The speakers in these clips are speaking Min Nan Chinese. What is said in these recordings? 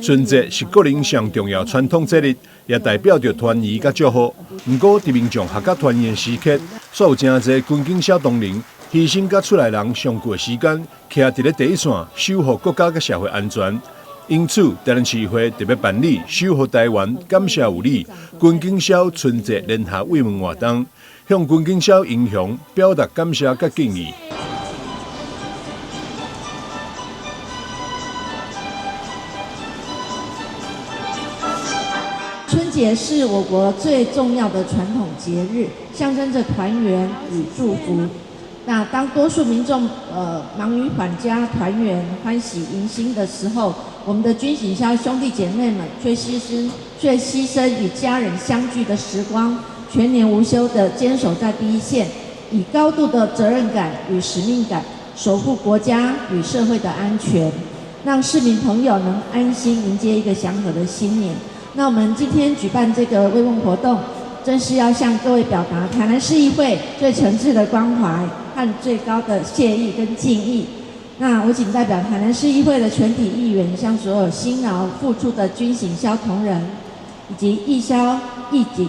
春節是國人上重要傳統節日，也代表著團圓佮祝賀。毋過，佇民眾合家團圓時刻，煞有誠濟軍警消同仁犧牲佮厝內人上久的時間，徛佇咧第一線，守護國家佮社會安全。因此，台南市議會特別辦理守護台灣，感謝有你軍警消春節聯合慰問活動，向軍警消英雄表達感謝佮敬意。春節是我國最重要的傳統節日，象徵着團圓與祝福。那當多數民眾忙於返家團圓、歡喜迎新的時候，我們的軍警消兄弟姐妹們卻犧牲與家人相聚的時光，全年無休地堅守在第一線，以高度的責任感與使命感，守護國家與社會的安全，讓市民朋友能安心迎接一個祥和的新年。那我們今天舉辦這個慰問活動，正是要向各位表達台南市議會最誠摯的關懷和最高的謝意跟敬意。那我謹代表台南市議會的全體議員，向所有辛勞付出的軍警消同仁，以及義消、義警、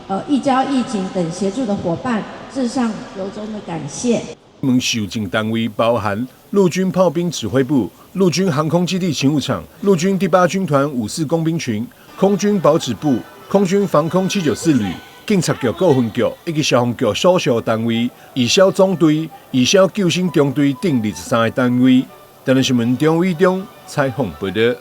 義交、義警等協助的夥伴，致上由衷的感謝。們受贈單位包含陸軍炮兵指揮部、陸軍航空基地勤務廠、陸軍第八軍團54工兵群、空軍保指部、空軍防空794旅、警察局各分局以及消防局所屬單位、義消總隊、義消救生中隊等23個單位。台南新聞張偉中採訪報道。